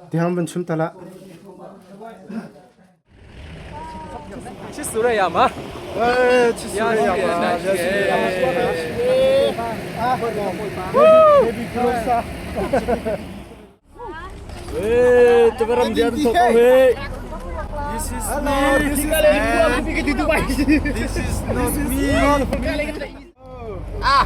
Tiang van chum tala. Chisurayama. Eh, Chisurayama. Baby closer. Eh, tukaram dian thok he. This is me. This is not me. Ah,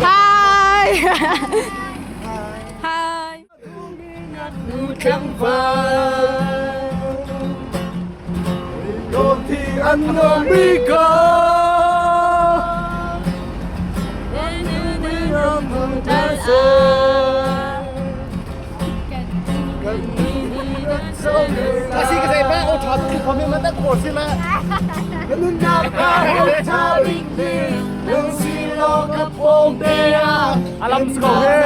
Hi. Hi. Alam ko he.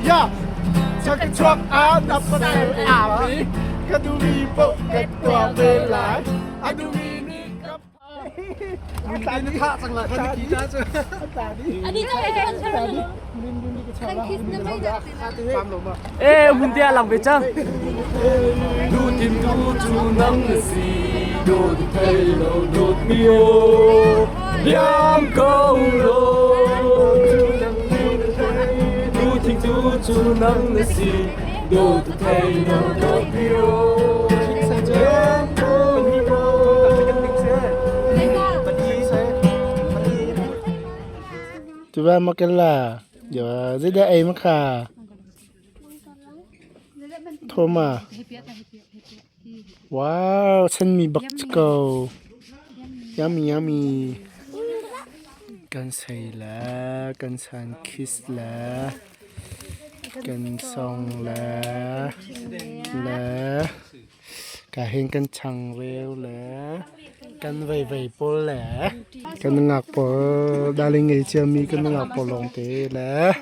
Yeah. Chak chuak a nap pasal a mi ka du mi po ka tua ve lai a du mi ni ka ta ni tha chang la kan ki ta chu Ani cho cái chân chân Kan kiss na may Eh, mun tia lang ve chang. Du tim du chu nang si do du thei lo do mi o. Liam ko lo. Du ting du chu nang si do du thei lo do mi o. Liam ko lo. Tu ba makala ya zida ai maka Thoma Wow send me bak ko Yummy yummy Kan sei la kan san kiss la kan song la la ka hen kan chang reu la kan vei vei pol la kan ngak pol darling ngei chia mi kan ngak pol long te la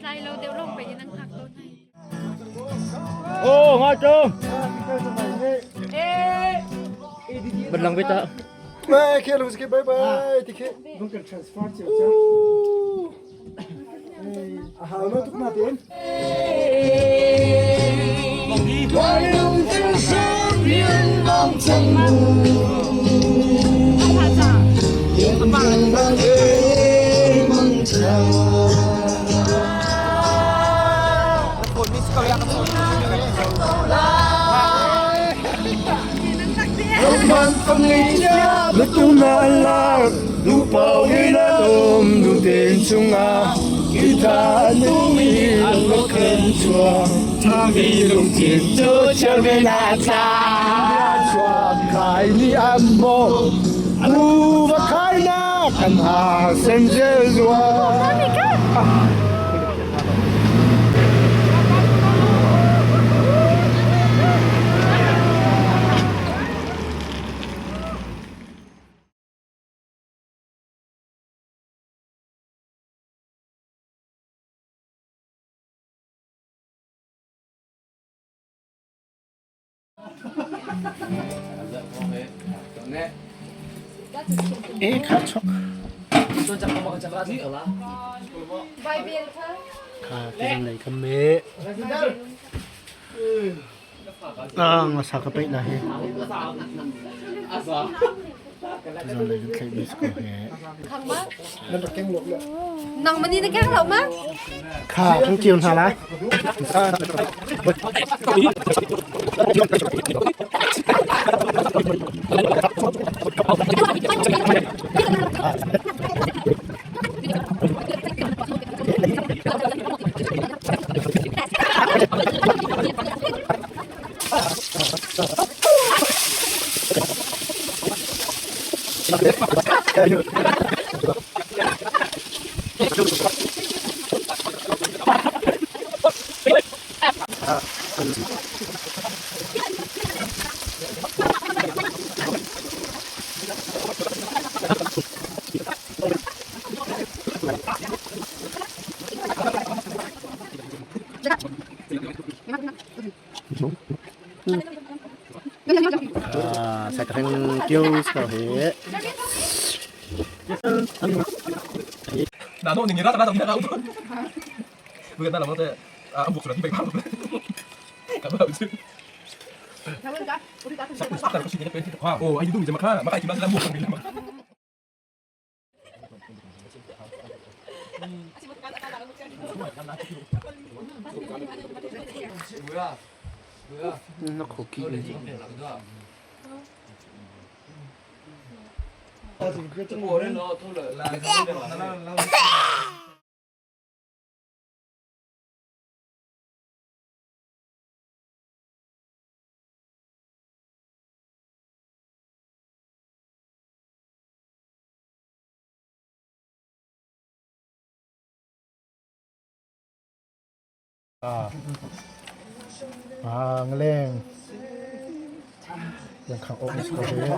Lại lâu đều lông phải nang hak to này. Ô, ngon chưa? Mình lang ve ta. Bye, khe lu ski bye bye. Ti khe. Bung kan transfer che cha. Ah, no tuk na ten. Du pau ngi na dom du ten chunga kita nu mi lo khen chua tha mi lung tin chu che ve na cha Chua khai ni am mo. U va khai na kan ha sem je zua. Eh, kha chok. Bible kha. Kha ti lei ka me. Ah, nga sa ka pe na he. Zan lei kan thlai mi ko he. Khang ma. Nang mani na kang lo ma. Kha kan kiu na la. Thank you so he. Na khoki. Ah, ngaleng. Yang khang ok ni ko he.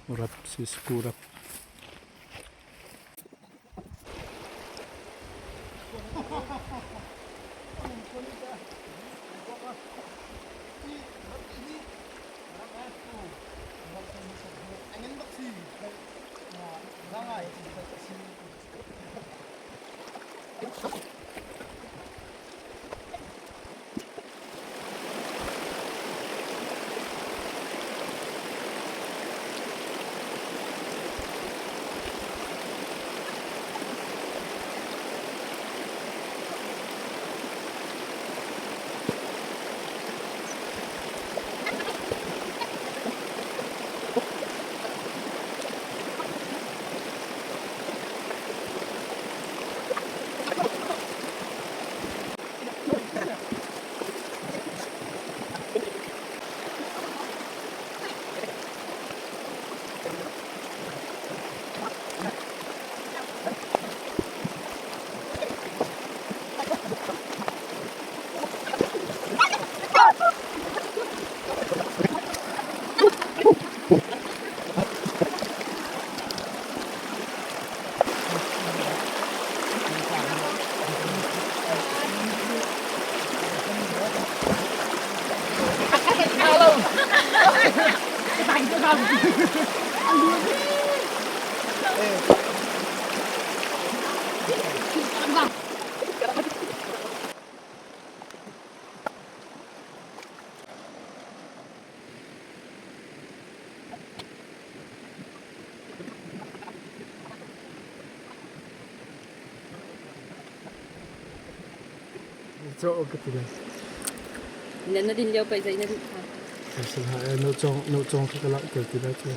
Urap si skurap. Na din lio pei zei na duh kha. No cong khi ka langhter ti lai cu.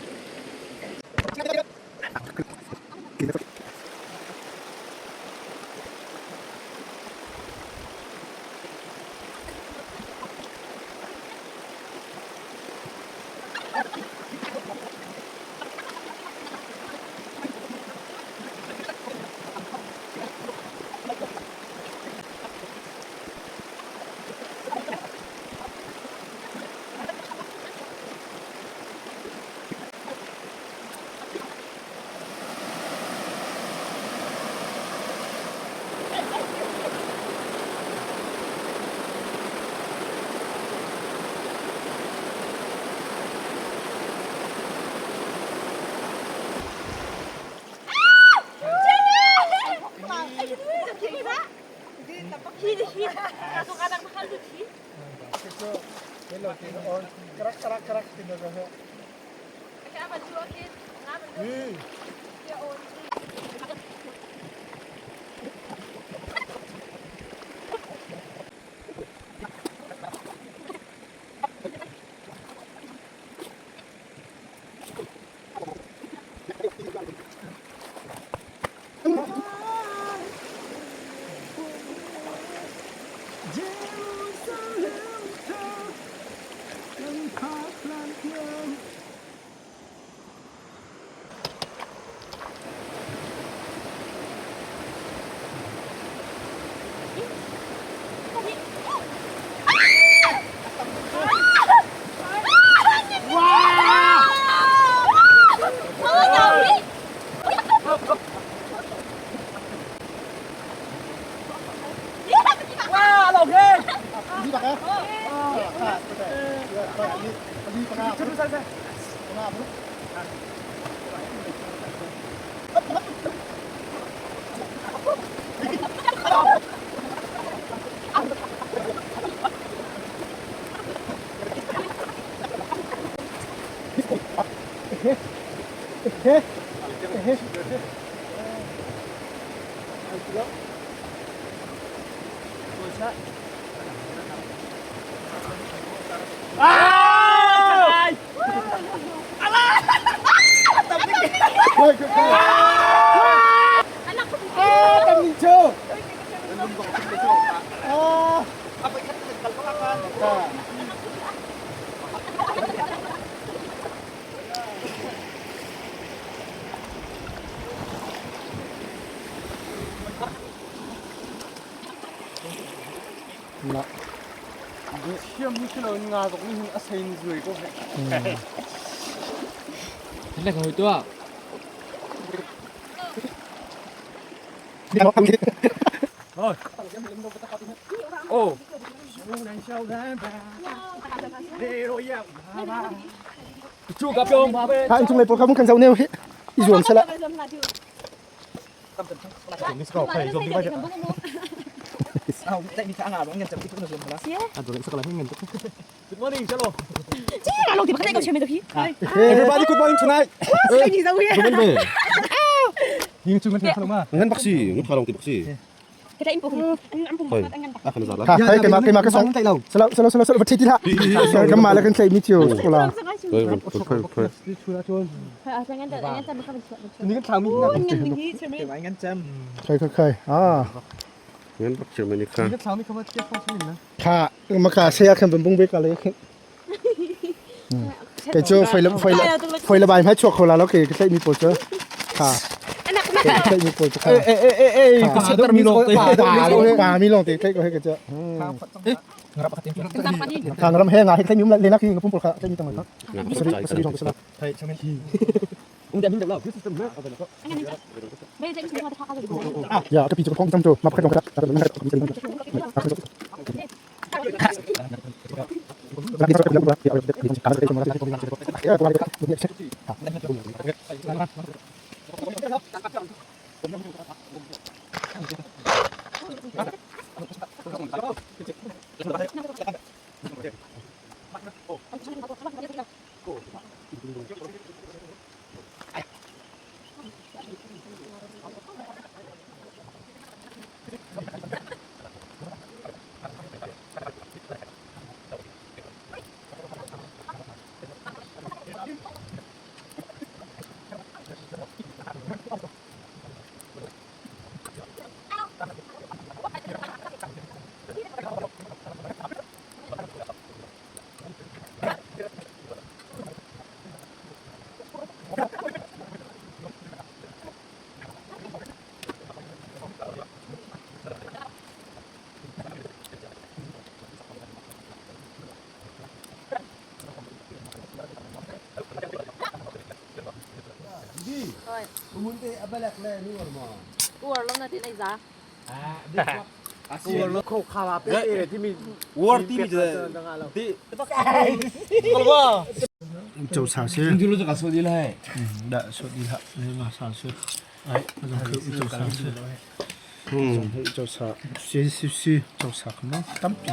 Ha in chung lei pawl kha mun kan zoh neu hi i zuam sela. Good morning, chalo. Everybody good morning tonight. Ngan bak si, ngan pha long ti bak si. Ha hai keima keima ka song. Salo salo salo salo thi ti la. Kan ma la kan tlai mi tiu la. Khai khai khai. Ah. Ngan bak si mani kha. Kha maka saya khan bung be ka le khin. Cái chưa phải là phải là phải là bài hát chuộc hồi là nó kì cái chạy mi bột chưa? Khà. Cái mi bột chưa? Ê ê ê ê, ป่ามีลงตีใกล้ก็ให้กันเจ้าทางรำแห้งอ่ะให้ใช้มิ้มเลยนะคือกับพุ่มปลดค่ะใช้มีตังค์ครับสวัสดีสวัสดีสวัสดีอย่ากระปีจุกพองจำโจมาพักตรงกัน Uar lo na tin ei za. Cho sa si. Da so di la nga sa si. Ai cho sa si. Cho sa si si si cho sa kama tam pi.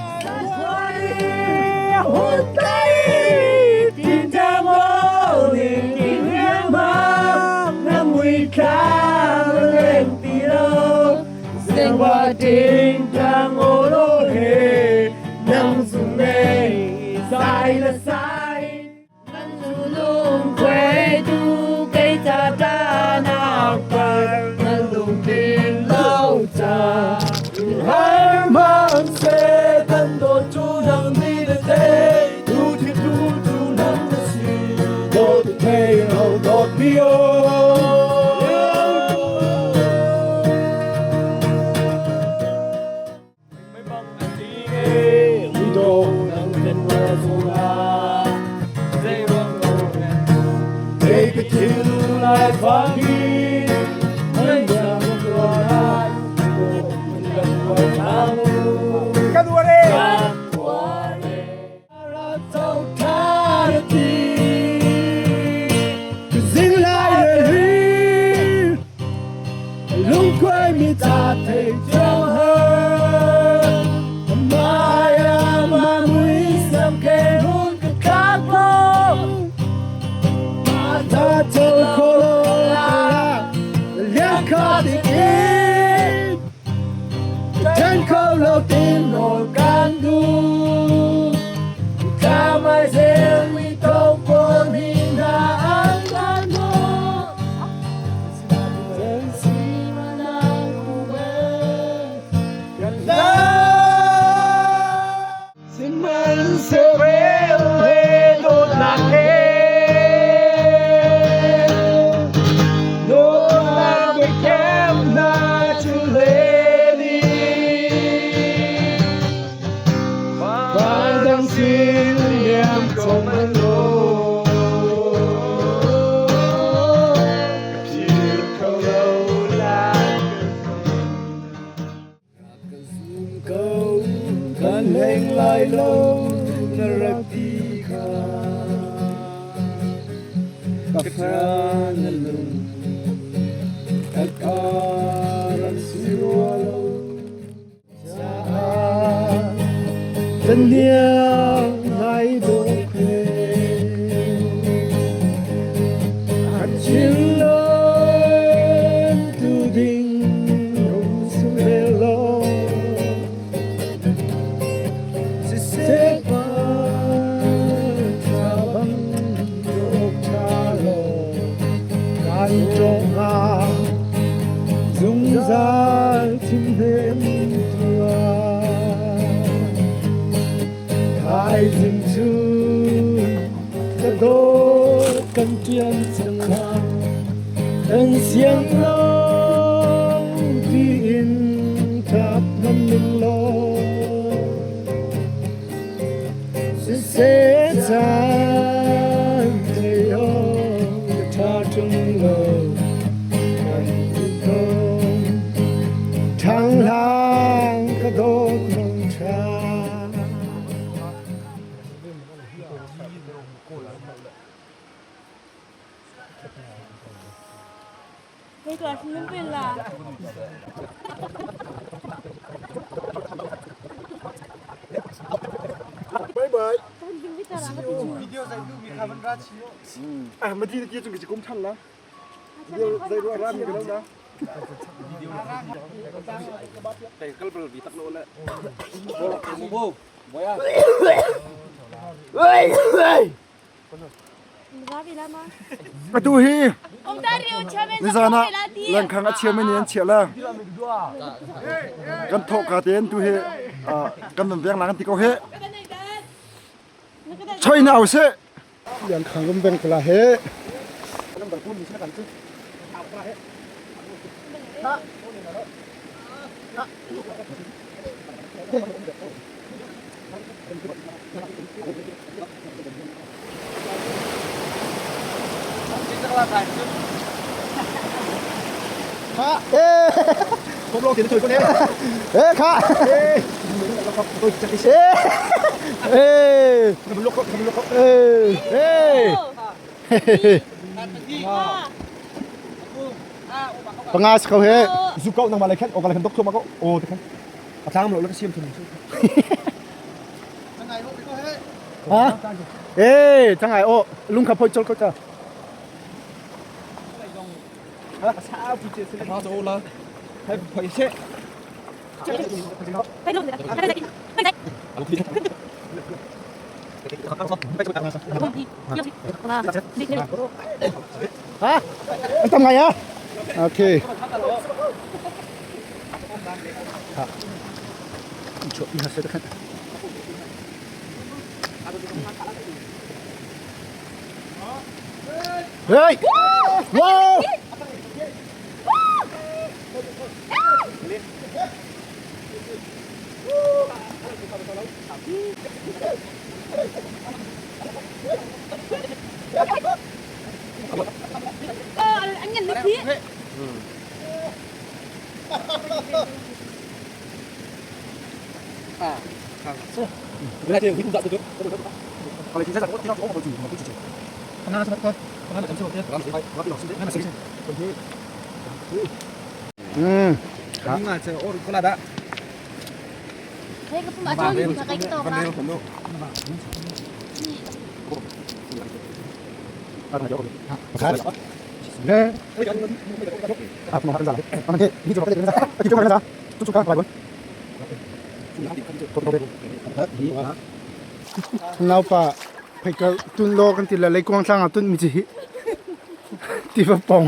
Bye bye. Ah, mati na kia chung ki kum than la. Zai ro ram ni la. Atu hi nizan ah lengkhang a chiami nih an chiah le kan thawh ka tein tu hi kan van veng la kan ti ko he choi na au se Lengkhang kan veng la he Panga si ko he. Zu kau nang ma lai khan o ka lai khan dok thoma ko o te khan a tlang lo la ka siam thum. Ha? Eh, changai o lung kha phoi chol ko cha. Ha? An tam ngai ah? Okay. Ha. Chuah pi ha se khan. Hey! Wow! An ngan na thi. Naupa pheikal tun lo kan ti le leikuang tlang ah tun mi chi hi tiva pong.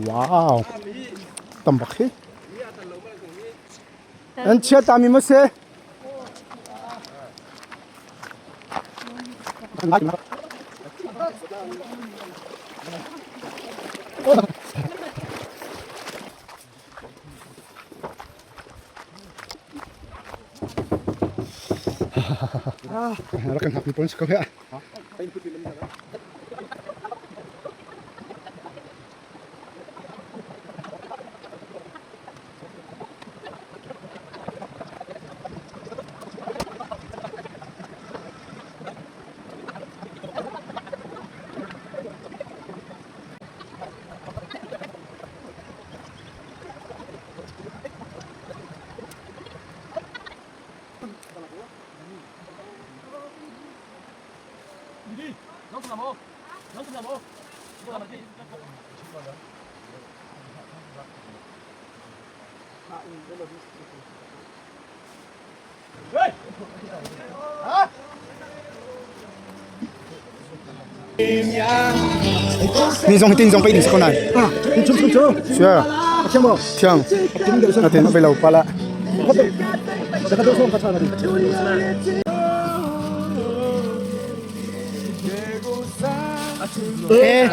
Wow. Tam bak hi. An chia ta mi ma se. Rak kan hak mi pon si ko he. Ni zong tin zong pei ding si ko nai. Sure. Thiang. Atin pei lo pala. Eh.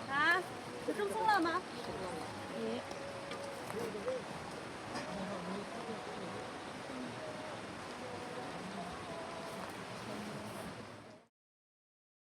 Ha?